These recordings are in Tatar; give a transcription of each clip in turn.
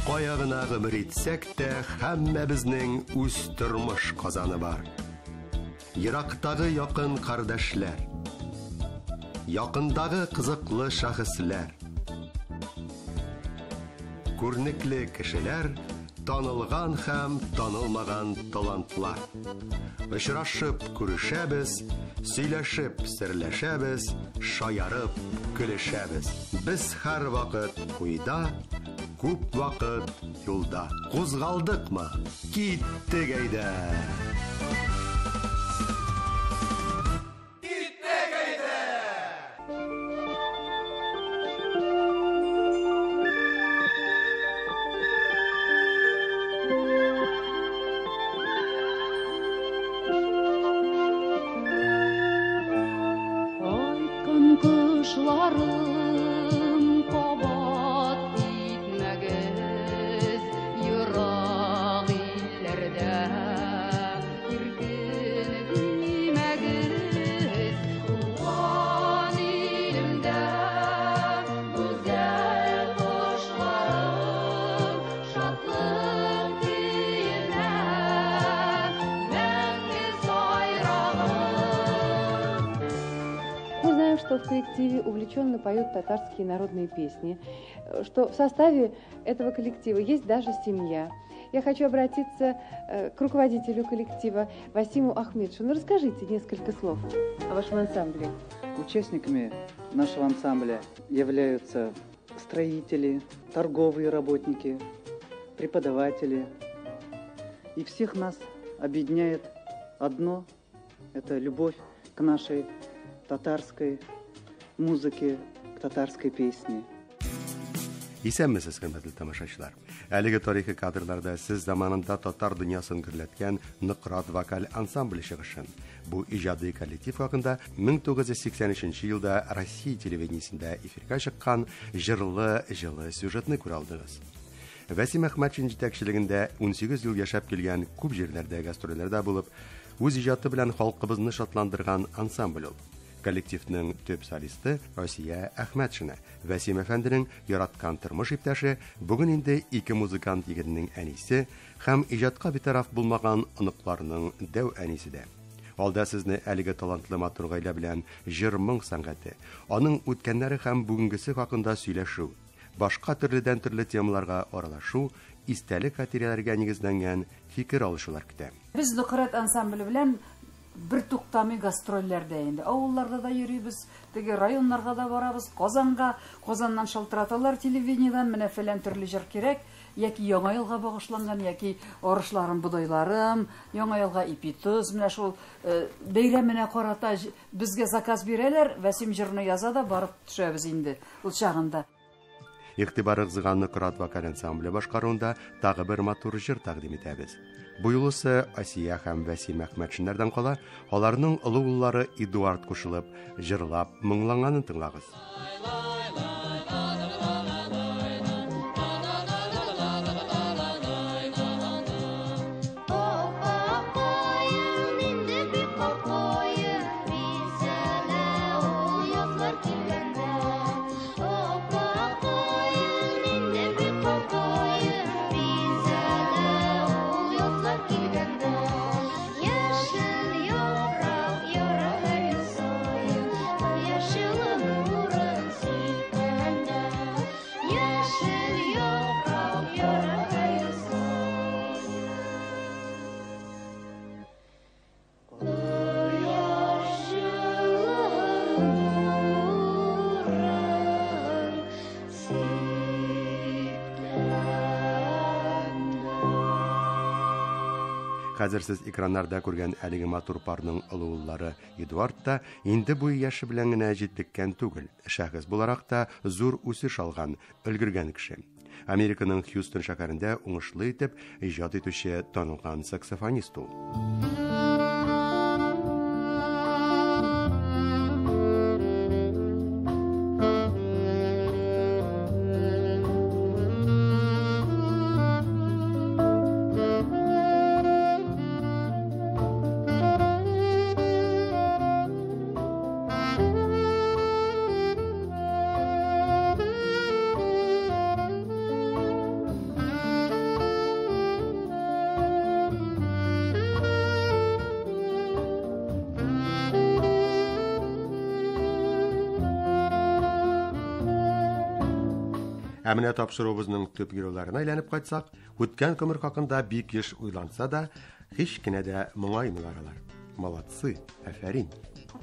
Кая гына гомер итсәк тә, һәммәбезнең үз тормыш казаны бар. Ерактагы якын кардәшләр, якындагы кызыклы шәхесләр, күренекле кешеләр, танылган һәм танылмаган талантлар. Очрашып күрешәбез, сөйләшеп серләшәбез, шаярып көлешәбез. Без һәрвакыт уйда, күп вакыт юлда. Кузгалдыкмы? Киттек әйдә! Кайткан кошларым кабат китмәгез ерак илләрдә иркен димәгез туган илемдә гүзәл кошларым шатлык көенә мәңге сайрагыз. Мы знаем, что в коллективе увлеченно поют татарские народные песни, что в составе этого коллектива есть даже семья. Я хочу обратиться к руководителю коллектива Васиму Ахмедшину. Расскажите несколько слов о вашем ансамбле. Участниками нашего ансамбля являются строители, торговые работники, преподаватели. И всех нас объединяет одно – это любовь к нашей татарской музыке, к татарской песне. Исәнмесез, хөрмәтле тамашачылар. Әлеге тарихи кадрларда сез заманында татар дөньясын гөрләткән Нократ вокаль ансамбле чыгышын. Бу иҗади коллектив хакында 1983 елда Россия телевидениесендә эфирга чыккан җырлы җылы сюжетны күрә алдыгыз. Вәсим Әхмәтшин җитәкчелегендә 18 ел яшәп килгән, күп җирләрдә гастрольләрдә булып, үз иҗаты белән халкыбызны шатландырган ансамбль ул. Коллективның төп солисты Асия Әхмәтшина, Вәсим әфәнденең яраткан тормыш иптәше, бүген инде ике музыкант егетнең әнисе һәм иҗатка битараф булмаган оныкларының дәү әнисе дә. Алда сезне әлеге талантлы матур гаилә белән җыр-моң сәнгате, аның үткәннәре һәм бүгенгесе хакында сөйләшү, башка төрледән төрле темаларга аралашу, истәлек хатирәләргә нигезләнгән фикер алышулар көтә. Без Нократ ансамбле белән бер туктамый гастрольләрдә инде. Авылларда да йөрибез, теге районнарга да барабыз, Казанга, Казаннан шалтыраталар телевидениедән, менә фәлән төрле җыр кирәк, яки Яңа елга багышланган, яки арышларым, бодайларым, Яңа елга ипи тоз, менә шул бәйрәменә карата безгә заказ бирәләр, Вәсим җырны яза да барып төшәбез инде ул чагында. Игътибарыгызга Нократ вокаль ансамбле башкаруында тагы бер матур җыр тәкъдим итәбез. Бу юлысы Асия һәм Вәсим Әхмәтшиннәрдән кала, аларның олы уллары Эдуард кушылып, җырлап, моңланганын тыңлагыз. Аппакаем инде бик карткаем, бизәлә ул язлар килгәндә. Аппакаем инде бик карткаем, бизәлә ул язлар килгәндә. Яшел яфрак яра һәр ел саен, кояш җылы нурын сипкәндә. Яшел яфрак яра һәр ел саен. Кояш җылы нурын сипкәндә. Хәзер сез экраннарда күргән әлеге матур парның олы уллары Эдуард та инде бу яше белән генә җитлеккән түгел, шәхес буларак та зур үсеш алган, өлгергән кеше. Американың Хьюстон шәһәрендә уңышлы итеп иҗат итүче танылган саксофонист ул. Ә менә тапшыруыбызның төп геройларына әйләнеп кайтсак, үткән гомер хакында бик еш уйланса да, һич кенә дә моңаймыйлар алар. Молодцы, афәрин.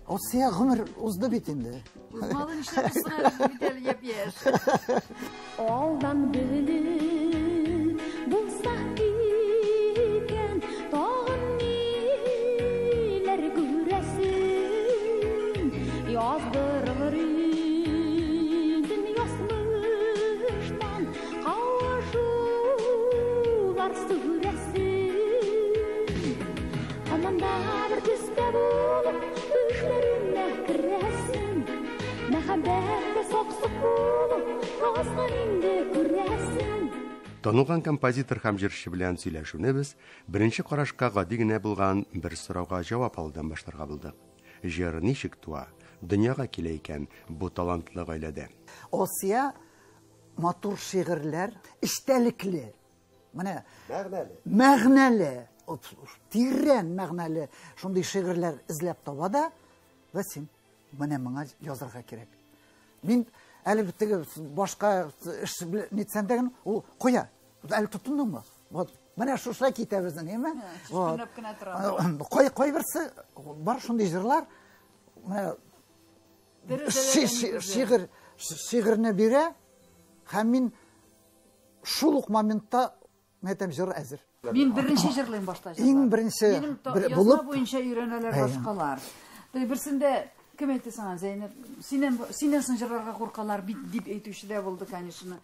Асия гомер узды бит инде. Узмады нишләп узсын әле, без бит әле япь-яшь. Алдан белеп булса икән, тагын ниләр күрәсен, яздырыр идем язмыштан кавышулар сүрәсен. Һаман да бер төстә булып төшләремә керәсең, мәхәббәттә саксык булып язган инде күрәсең. Танылган композитор һәм җырчы белән сөйләшүне без беренче карашка гади генә булган бер сорауга җавап алудан башларга булдык. Җыр ничек туа, дөньяга килә икән бу талантлы гаиләдә? Асия матур шигырьләр, эчтәлекле, менә Мәгънәле. мәгънәле, тирән мәгънәле шундый шигырьләр эзләп таба да, Вәсим, менә моңа язарга кирәк. Мин әле бит теге башка эш белән нитсәм дә генә, ул куя. Әле тотындыңмы? Вот. Менә шушылай китә безнең, әйме? Вот. Чишкенләп кенә тора. Кайберсе бар шундый җырлар, менә Дәрәҗәләр әни күзе. шигырьне бирә, һәм мин шул ук моментта, мин әйтәм, җыр әзер. Мин беренче җырлыйм башта җырлар. Иң беренче Минем бер язма булып буенча өйрәнәләр Әйе. башкалар. Теге берсендә кем әйтте сиңа, Зәйнәб, синнән соң җырларга куркалар бит дип әйтүче дә булды, конечно.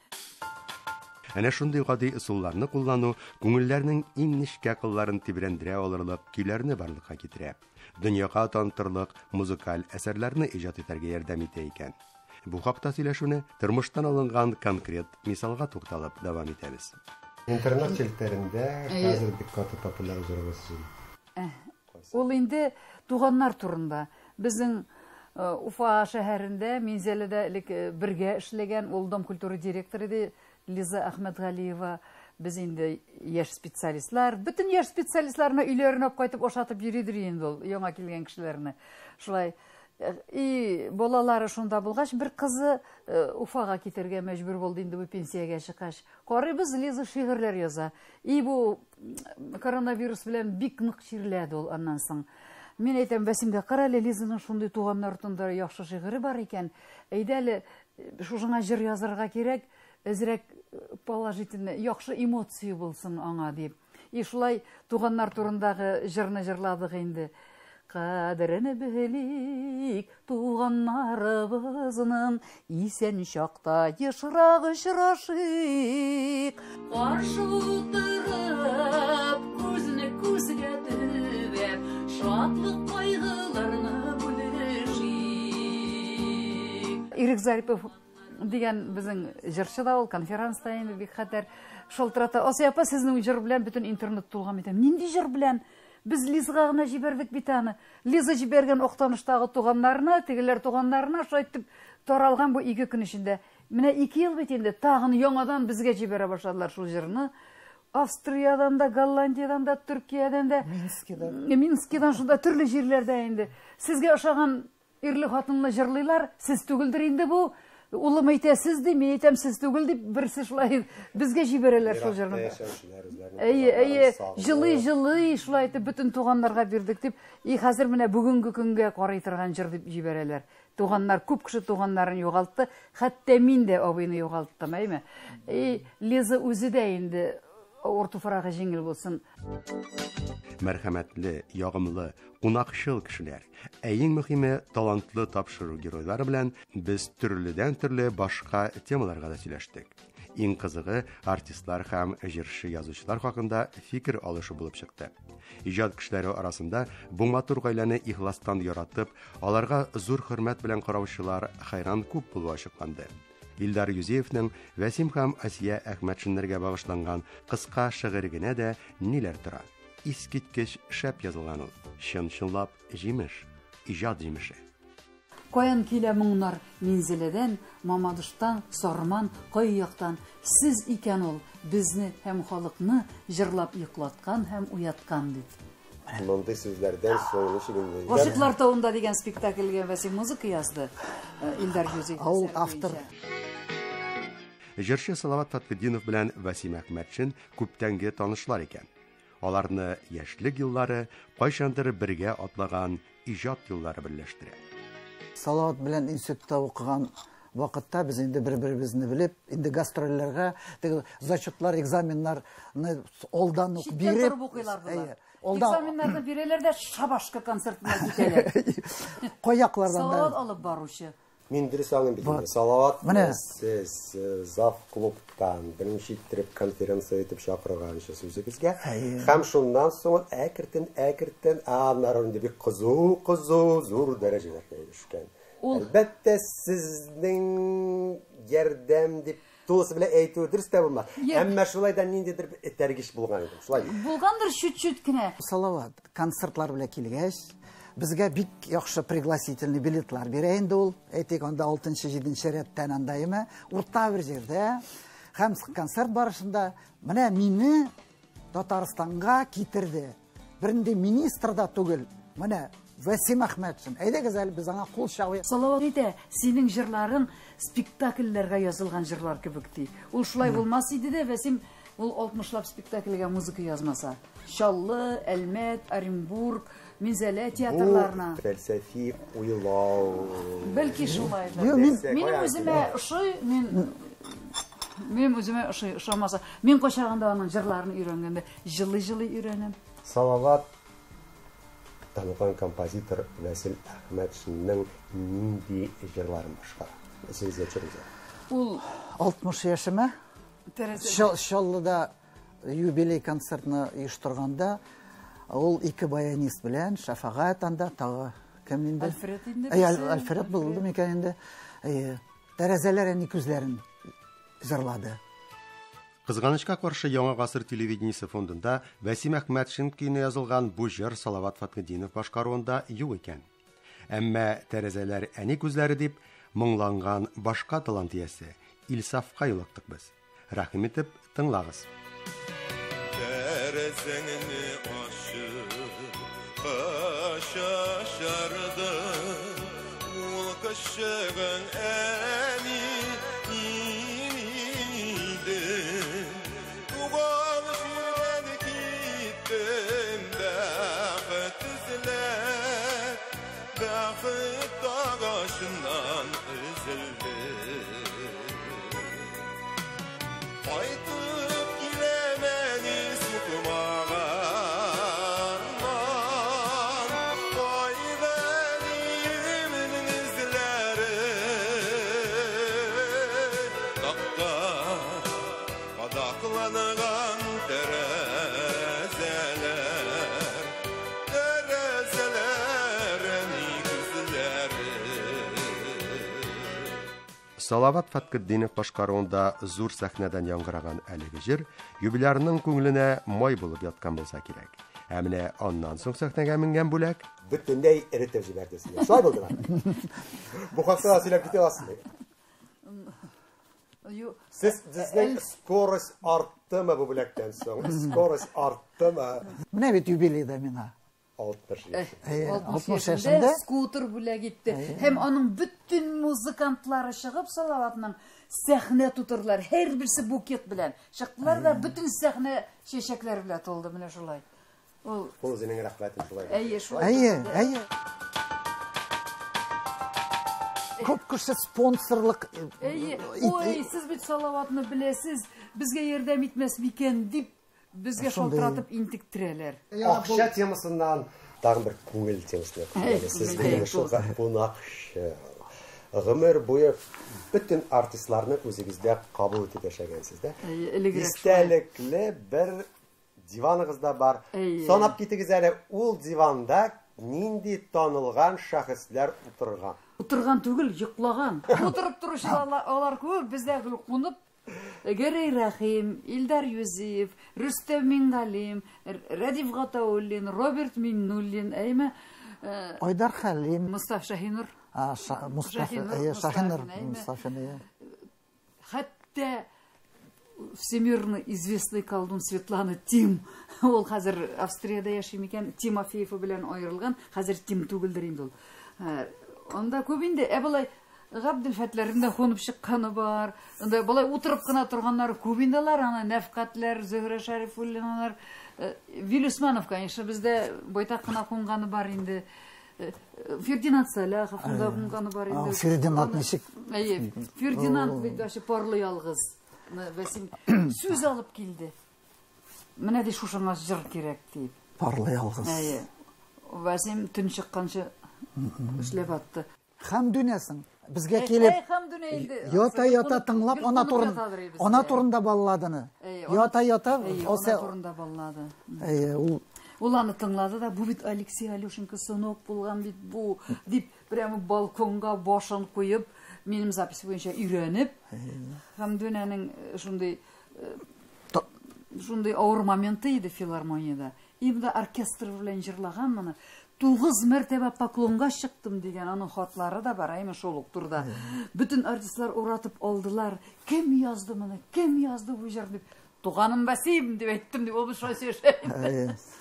Әнә шундый гади ысулларны куллану күңелләрнең иң нечкә кылларын тибрәндерә алырлык көйләрне барлыкка китерә. Дөньяга танытырлык музыкаль әсәрләрне иҗат итәргә ярдәм итә икән. Бу хакта сөйләшүне тормыштан алынган конкрет мисалга тукталып дәвам итәбез. Интернет челтәрендә хәзер бик каты популяр җырыгыз сезнең. Ул инде туганнар турында. Безнең Уфа шәһәрендә, Минзәләдә элек бергә эшләгән, ул Дом культуры директоры иде, Лиза Әхмәтгалиева. Без инде яшь специалистлар, бөтен яшь специалистларны өйләренә алып кайтып ашатып йөридер инде ул, яңа килгән кешеләрне. Шулай. И балалары шунда булгач, бер кызы Уфага китергә мәҗбүр булды инде бу пенсиягә чыккач. Карыйбыз, Лиза шигырьләр яза. И бу коронавирус белән бик нык чирләде ул аннан соң. Мин әйтәм, Вәсимгә, кара әле, Лизаның шундый туганнар турында яхшы шигыре бар икән. Әйдә әле, шушыңа җыр язарга кирәк, әзрәк положительный, яхшы эмоция булсын аңа дип. И шулай туганнар турындагы җырны җырладык инде. Кадерен белик туганнарыбызның, исән чакта ешрак очрашыйк. Каршы утырып, күзне күзгә төбәп, шатлык кайгыларны бүлешик. Ирек Зарипов дигән безнең җырчы да ул, конференцта инде бик хәтәр шалтырата. Асия апа, сезнең җыр белән бөтен интернет тулган бит. Нинди җыр белән? Без Лизага гына җибәрдек бит аны. Лиза җибәргән Актаныштагы туганнарына, тегеләр туганнарына шулай итеп таралган бу 2 көн эчендә. Менә 2 ел бит инде тагын яңадан безгә җибәрә башладылар шул җырны. Австриядан да, Голландиядан да, Төркиядән дә, Минскидан. Минскидан шунда төрле җирләрдә инде. Сезгә ошаган ирле хатынлы җырлыйлар, сез түгелдер инде бу. Улым әйтә, сез ди, мин әйтәм, сез түгел дип, берсе шулай безгә җибәрәләр шул җырны. Еракта яшәүчеләр үзләренең Әйе, әйе, туганнарын сагынып. җылый-җылый шулай итеп бөтен туганнарга бирдек дип, и хәзер менә бүгенге көнгә карый торган җыр дип җибәрәләр. Туганнар, күп кеше туганнарын югалтты, хәтта мин дә абыйны югалттым, әйме? И Лиза үзе дә инде авыр туфрагы җиңел булсын. Мәрхәмәтле, ягымлы, кунакчыл кешеләр. Ә иң мөһиме, талантлы тапшыру геройлары белән без төрледән-төрле башка темаларга да сөйләштек. Иң кызыгы артистлар һәм җырчы язучылар хакында фикер алышу булып чыкты. Иҗат кешеләре арасында бу матур гаиләне ихластан яратып, аларга зур хөрмәт белән караучылар хайран күп булуы ачыкланды. Илдар Юзеевның Вәсим һәм Асия Әхмәтшиннәргә багышланган кыска шигыре генә дә ниләр тора. Искиткеч шәп язылган ул. Чын-чынлап җимеш, иҗат җимеше. Каян килә моңнар Минзәләдән, Мамадыштан, Сарман, кай яктан? Сез икән ул безне һәм халыкны җырлап йоклаткан һәм уяткан дип. Мондый сүзләрдән соң ничек инде? Гашыйклар тавында дигән спектакльгә Вәсим музыка язды. Илдар Юзеев Ул әсәре автор. буенча. Җырчы Салават Фәтхетдинов белән Вәсим Әхмәтшин күптәнге танышлар икән. Аларны яшьлек еллары, кайчандыр бергә атлаган иҗат юллары берләштерә. Салават белән институтта укыган вакытта без инде бер-беребезне белеп, инде гастрольләргә, теге зачетлар, экзаменнарны алдан ук биреп, торып укыйлар болар. Экзаменнарны бирәләр дә шабашка концертына китәләр. Каяклардан да. Салават алып баручы. Мин дөрес аңлыйм бит инде. Салават сез зав клубтан беренче иттереп конференция итеп чакырганчы сүзегезгә. Һәм шуннан соң әкертен-әкертен аннары инде бик кызу-кызу зур дәрәҗәләргә ирешкән. Әлбәттә, сезнең ярдәм дип тулысы белән әйтү дөрес тә булмас. Әмма шулай да ниндидер бер этәргеч булган иде. Шулай. Булгандыр чүт-чүт кенә. Салават концертлар белән килгәч, безгә бик яхшы пригласительный билетлар бирә инде ул. Әйтик, анда 6-7 рәттән анда име, урта бер җирдә. Һәм концерт барышында менә мине Татарстанга китерде. Бернинди министр да түгел. Менә Вәсим Әхмәтшин. Әйдәгез әле без аңа кул чабыйк. Салават әйтә, синең җырларың спектакльләргә язылган җырлар кебек ди. Ул шулай булмас иде дә, Вәсим ул 60лап спектакльгә музыка язмаса. Чаллы, Әлмәт, Оренбург, Минзәлә театрларына. Бу фәлсәфи уйлау. Бәлки шулайдыр. Минем үземә ошый, минем үземә ошый, ошамаса. Мин кайчагында аның җырларын өйрәнгәндә җылый-җылый өйрәнәм. Салават танылган композитор Вәсил Әхмәтшинның нинди җырларын башкара? Исегезгә төшерегез. Ул 60 яшемә Чаллыда юбилей концертны оештырганда ул ике баянист белән Шәфәгать анда тагы кем инде? Альфред инде. Альфред булды микән инде? Тәрәзәләр әни күзләрен җырлады. Кызганычка каршы Яңа гасыр телевидениесе фондында Вәсим Әхмәтшин көенә язылган бу җыр Салават Фәтхетдинов башкаруында юк икән. Әмма тәрәзәләр әни күзләре дип моңланган башка талант иясе Илсафка юлыктык без. Рәхим итеп тыңлагыз. Тәрәзәңне ачып, кашашарды, ул кышыгын әни иде. Туган җирдән киттем, бәхет эзләп, бәхет агачыннан өзелде. Кайтып киләм әни сукмагыннан, кайда әниемнең эзләре? Такта кадакланган тәрәзәләр, тәрәзәләр әни күзләре. Салават Фәтхетдинов башкаруында зур сәхнәдән яңгыраган әлеге җыр юбилярның күңеленә май булып яткан булса кирәк. Ә менә аннан соң сәхнәгә менгән бүләк бөтенләй эретеп җибәрде сезне. Шулай булдымы? Бу хакта сөйләп китә аласызмы? Сез сезнең скорость арттымы бу бүләктән соң? Скорость арттымы? Менә бит юбилейда миңа. 60 яшь. 60 яшендә скутер бүләк итте. Һәм аның бөтен музыкантлары чыгып Салаватның сәхнә тутырдылар. Һәрберсе букет белән. Чыктылар да бөтен сәхнә чәчәкләр белән тулды менә шулай. Ул Ул үзенең рәхмәтен шулай. Әйе, шулай. Әйе, әйе. Күп кеше спонсорлык. Әйе. Ой, сез бит Салаватны беләсез, безгә ярдәм итмәс микән дип безгә шалтыратып интектерәләр. Акча темасыннан тагын бер күңел темасына күчәбез. Сез бүген шул кунакчы. Гомер буе бөтен артистларны үзегездә кабул итеп яшәгәнсез дә. Истәлекле бер диваныгыз да бар. Санап китегез әле, ул диванда нинди танылган шәхесләр утырган? Утырган түгел, йоклаган. Утырып торучылар алар күп, бездә кунып Гәрәй Рәхим, Илдар Юзиев, Рөстәм Мингалим, Рәдиф Гатауллин, Роберт Миннуллин, әйме? Айдар Хәлим, Мустаф Шаһинур. Шаһинур Мустафин. Хәтта всемирно известный колдун Светлана Тим. Ул хәзер Австриядә яши микән? Тимофеева белән аерылган, хәзер Тим түгелдер инде ул. Анда күп инде, ә болай Габделфәтләрнең дә кунып чыкканы бар. Анда болай утырып кына торганнар күп инде алар, аны Нәфкатләр, Зөһрә Шәрифуллиналар, Вил Усманов, конечно, бездә байтак кына кунганы бар инде. Фердинанд Сәлаховның да кунганы бар инде. Фердинанд ничек? Әйе, Фердинанд бит вообще парлы ялгыз. Вәсим сүз алып килде. Менә ди шушыңа җыр кирәк дип. Парлы ялгыз. Әйе. Вәсим төн чыкканчы эшләп атты. Хәмдүнәсең. Безгә килеп ята-ята тыңлап ана турында, ана турында балладыны. Ята-ята ана турында баллады. Әйе, ул Ул аны тыңлады да, бу бит Алексей Алешенко сынок булган бит бу, дип прямо балконга башын куеп, минем запись буенча өйрәнеп, Хәмдүнәнең шундый шундый авыр моменты иде филармониядә. Именно оркестр белән җырлаган моны. 9 мәртәбә поклонга чыктым дигән аның хатлары да бар, әйме шул ук турда. Бөтен артистлар уратып алдылар. Кем язды моны? Кем язды бу җыр дип. Туганым Вәсим дип әйттем дип, ул шулай сөйләшә.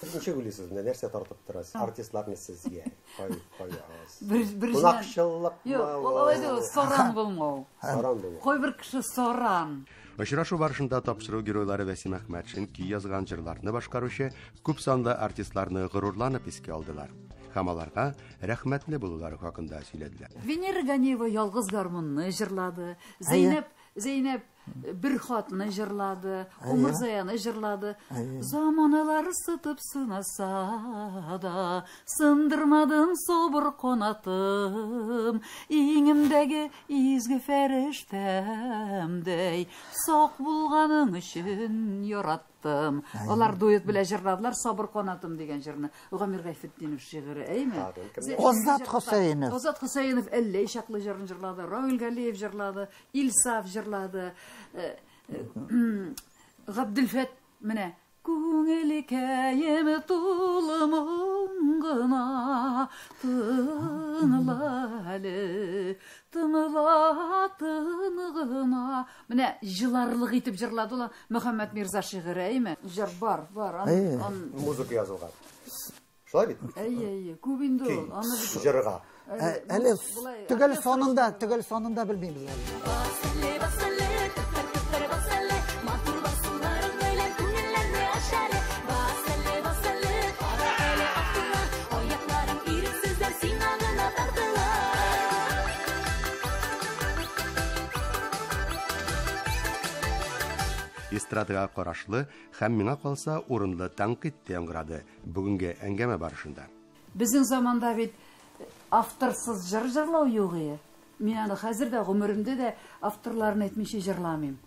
Сез ничек уйлыйсыз, менә нәрсә тартып тора артистларны сезгә? Кай кай аз. Кунакчыллыкмы? Юк, ул алай түгел, саран булмау. Саран булмау. Кайбер кеше саран. Очрашу барышында тапшыру геройлары Вәсим Әхмәтшин көй язган җырларны башкаручы күп санлы артистларны горурланып искә алдылар. Һәм аларга рәхмәтле булулары хакында сөйләделәр. Венера Ганиева ялгыз гармунны җырлады. Зәйнәп, Зәйнәп бер хатны җырлады, Умырзаяны җырлады. Заманалар сытып сынаса да, сындырмадың сабыр канатым. Иңемдәге изге фәрештәмдәй, сак булганың өчен яраттым. Алар дуэт белән җырладылар Сабыр канатым дигән җырны. Гамир Гайфетдинов шигыре, әйме? Азат Хөсәенов. Азат Хөсәенов әллә чаклы җырын җырлады, Равил Галиев җырлады, Илсаф җырлады. Габделфәт менә күңелкәем тулы моң гына, тыңла әле, тыңла тын гына. Менә җыларлык итеп җырлады ул Мөхәммәт Мирза шигыре, әйме? Җыр бар, бар. Музыка язылган. Шулай бит? Әйе, әйе, күп инде ул. Аны бит җырга. Әле төгәл санында, төгәл санында белмибез әле. Эстрадага карашлы һәм миңа калса урынлы тәнкыйть тә яңгырады бүгенге әңгәмә барышында. Безнең заманда бит авторсыз җыр җырлау юк иде. Мин аны хәзер дә гомеремдә дә авторларын әйтмичә җырламыйм.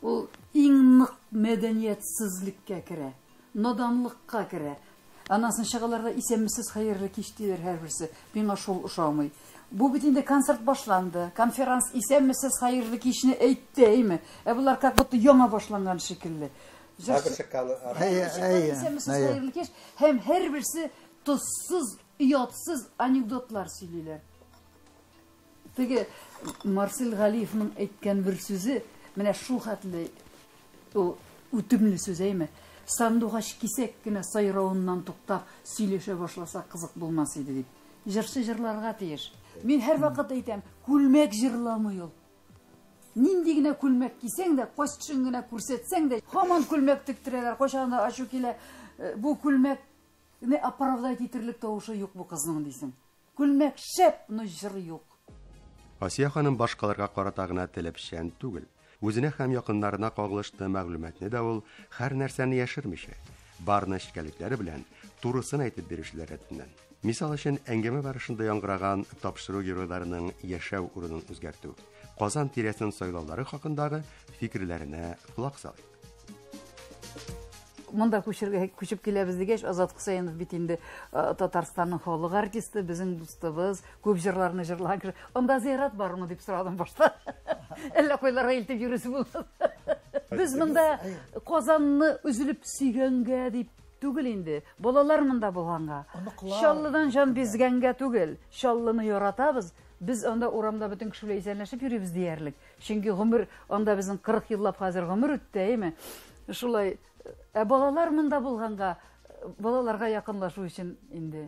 Ул иң нык мәдәниятсезлеккә керә, наданлыкка керә. Аннан соң чыгалар да исәнмесез хәерле кич диләр һәрберсе. Миңа шул ошамый. Бу бит инде концерт башланды. Конференц исәнмесез хәерле кичне әйтте, әйме? Ә булар как будто яңа башланган шикелле. Исәнмесез хәерле кич һәм һәрберсе тозсыз, оятсыз анекдотлар сөйлиләр. Теге Марсель Галиевның әйткән бер сүзе, менә шул хәтле ул үтемле сүз, әйме? Сандугач кисәк кенә сайравыннан туктап сөйләшә башласа кызык булмас иде дип. Җырчы җырларга тиеш. Мин һәрвакыт әйтәм, күлмәк җырламый ул. Нинди генә күлмәк кисәң дә, кайчан генә күрсәтсәң дә, һаман күлмәк тектерәләр, кайчан да ачу килә, бу күлмәкне оправдать итерлек тавышы юк бу кызның дисең. Күлмәк шәп, но җыр юк. Асия ханым башкаларга карата гына таләпчән түгел. Үзенә һәм якыннарына кагылышлы мәгълүматны да ул һәр нәрсәне яшермичә, бар нечкәлекләре белән турысын әйтеп бирүчеләр рәтеннән. Мисал өчен, әңгәмә барышында яңгыраган тапшыру геройларының яшәү урынын үзгәртү, Казан тирәсен сайлаулары хакындагы фикерләренә колак салыйк. Монда күчеп киләбез дигәч, Азат Хөсәенов бит инде Татарстанның халык артисты, безнең дустыбыз, күп җырларны җырлаган кеше. Анда зират бармы дип сорадым башта. Әллә кайларга илтеп йөрүсе булмады. Без монда Казанны өзелеп сөйгәнгә дип түгел инде. Балалар монда булганга. Чаллыдан җан бизгәнгә түгел. Чаллыны яратабыз. Без анда урамда бөтен кеше белән исәнләшеп йөрибез диярлек. Чөнки гомер анда безнең 40 еллап хәзер гомер үтте, әйме? Шулай. Ә балалар монда булганга, балаларга якынлашу өчен инде.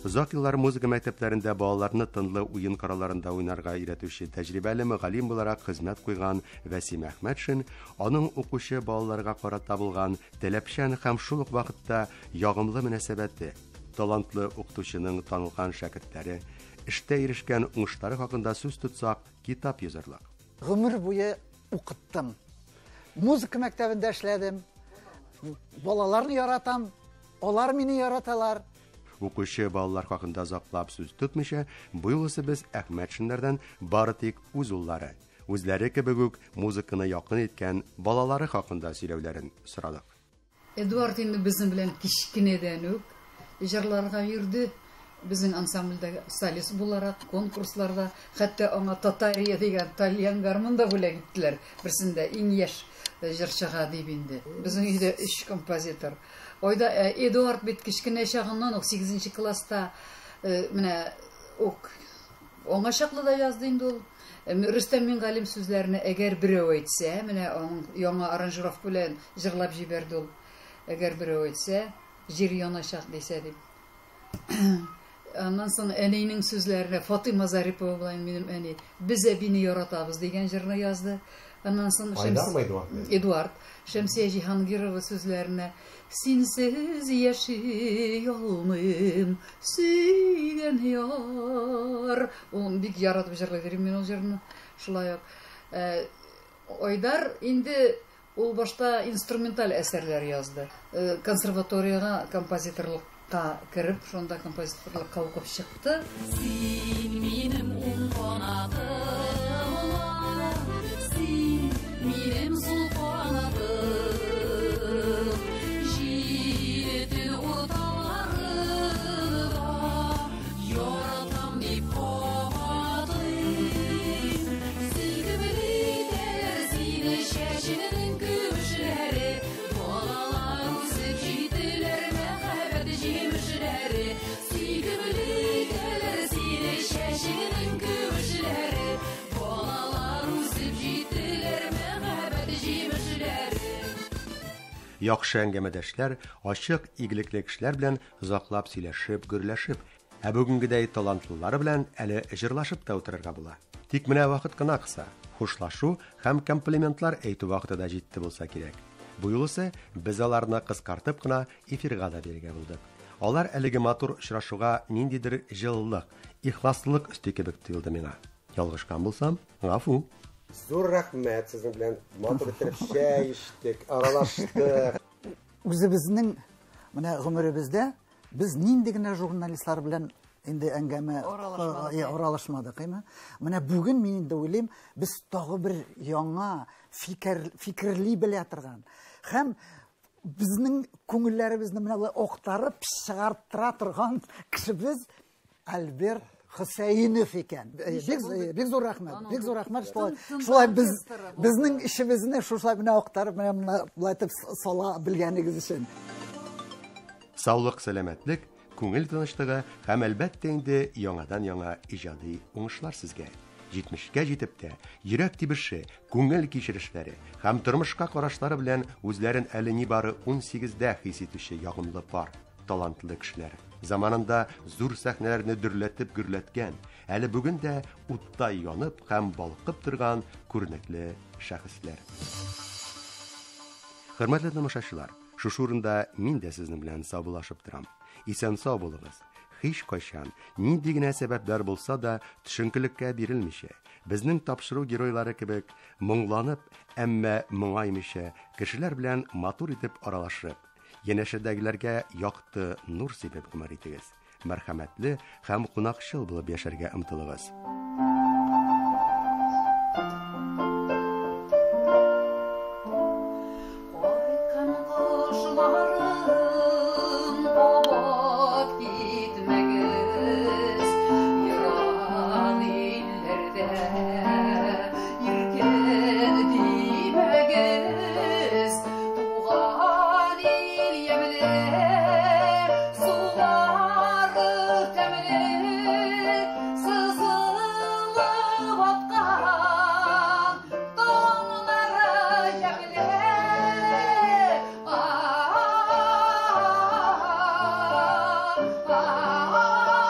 Озак еллар музыка мәктәпләрендә балаларны тынлы уен коралларында уйнарга өйрәтүче тәҗрибәле мөгаллим буларак хезмәт куйган Вәсим Әхмәтшин аның укучы балаларга карата булган таләпчән һәм шул ук вакытта ягымлы мөнәсәбәте, талантлы укытучының танылган шәкертләре, эштә ирешкән уңышлары хакында сүз тотсак, китап язарлык. Гомер буе укыттым. Музыка мәктәбендә эшләдем. Балаларны яратам, алар мине яраталар. Укучы балалар хакында озаклап сүз тотмыйча, бу юлысы без Әхмәтшиннәрдән бары тик үз уллары, үзләре кебек үк музыканы якын иткән балалары хакында сөйләүләрен сорадык. Эдуард инде безнең белән кечкенәдән үк җырларга йөрде. Безнең ансамбльдә солист буларак конкурсларда, хәтта аңа Татария дигән тальян гармун да бүләк иттеләр. Берсендә иң яшь җырчыга дип инде. Безнең өйдә 3 композитор. Ойда Эдуард бит кечкенә чагыннан ук 8 класста менә ук аңа чаклы да язды инде ул. Рөстәм Мингалим сүзләренә әгәр берәү әйтсә, менә аның яңа аранжировка белән җырлап җибәрде ул. Әгәр берәү әйтсә, җир яначак дисә дип. Аннан соң әнинең сүзләренә Фатыйма Зарипова белән минем әни «Без әбине яратабыз» дигән җырны язды. Аннан соң Эдуард Шәмсия Җиһангирова сүзләренә «Синсез яши алмыйм, сөйгән яр». Ул бик яратып җырлый дим мин ул җырны. Шулай ук Айдар инде ул башта инструменталь әсәрләр язды. Консерваториягә композиторлыкка кереп, шунда композиторлыкка укып чыкты. Син минем уң канатым, син минем сул канатым. Җил урталарында яратам дип кабатлыйм. Сөйкемле итәләр сине чәчеңнең көмешләре, балалар үсеп җителәр мәхәббәт җимешләре. Сөйкемле итәләр сине чәчеңнең көмешләре, балалар үсеп җителәр мәхәббәт җимешләре. Яхшы әңгәмәдәшләр, ачык, игелекле кешеләр белән озаклап сөйләшеп, гөрләшеп, ә бүгенгедәй талантлылары белән әле җырлашып та утырырга була. Тик менә вакыт кына кыса. Хушлашу һәм комплиментлар әйтү вакыты да җитте булса кирәк. Бу юлысы без аларны кыскартып кына эфирга да бирергә булдык. Алар әлеге матур очрашуга ниндидер җылылык, ихласлык өсти кебек тоелды миңа. Ялгышкан булсам, гафу. Зур рәхмәт сезнең белән матур итеп чәй эчтек, аралаштык. Үзебезнең менә гомеребездә без нинди генә журналистлар белән инде әңгәмә аралашмадык, әйме? Менә бүген мин инде уйлыйм, без тагы бер яңа фикерли белә торган һәм безнең күңелләребезне менә болай актарып чыгарттыра торган кешебез Альберт Хөсәенов икән. Бик зур рәхмәт. Бик зур рәхмәт. Шулай без безнең эшебезне шулай менә актарып менә болай итеп сала белгәнегез өчен. Саулык, сәламәтлек, күңел тынычлыгы һәм әлбәттә инде яңадан-яңа иҗади уңышлар сезгә. 70-кә җитеп тә йөрәк тибеше, күңел кичерешләре һәм тормышка карашлары белән үзләрен әле нибары 18-дә хис итүче ягымлы пар, талантлы кешеләр. Заманында зур сәхнәләрне дөрләтеп гөрләткән, әле бүген дә утта янып һәм балкып торган күренекле шәхесләр. Хөрмәтле тамашачылар, шушы урында мин дә сезнең белән саубуллашып торам. Исән-сау булыгыз. Һич кайчан, нинди генә сәбәпләр булса да, төшенкелеккә бирелмичә, безнең тапшыру геройлары кебек моңланып, әмма моңаймыйча, кешеләр белән матур итеп аралашып, янәшәдәгеләргә якты нур сибеп гомер итегез. Мәрхәмәтле һәм кунакчыл булып яшәргә омтылыгыз. Кайткан кошларым кабат китмәгез, ерак илләрдә иркен димәгез, туган ил ямьле, сулары тәмле, сызылып аткан таңнары ямьле. Ah, ah, ah, ah.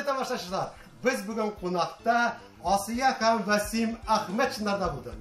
тамашачылар, без бүген кунакта Асия һәм Васим Әхмәтшиннарда булдык.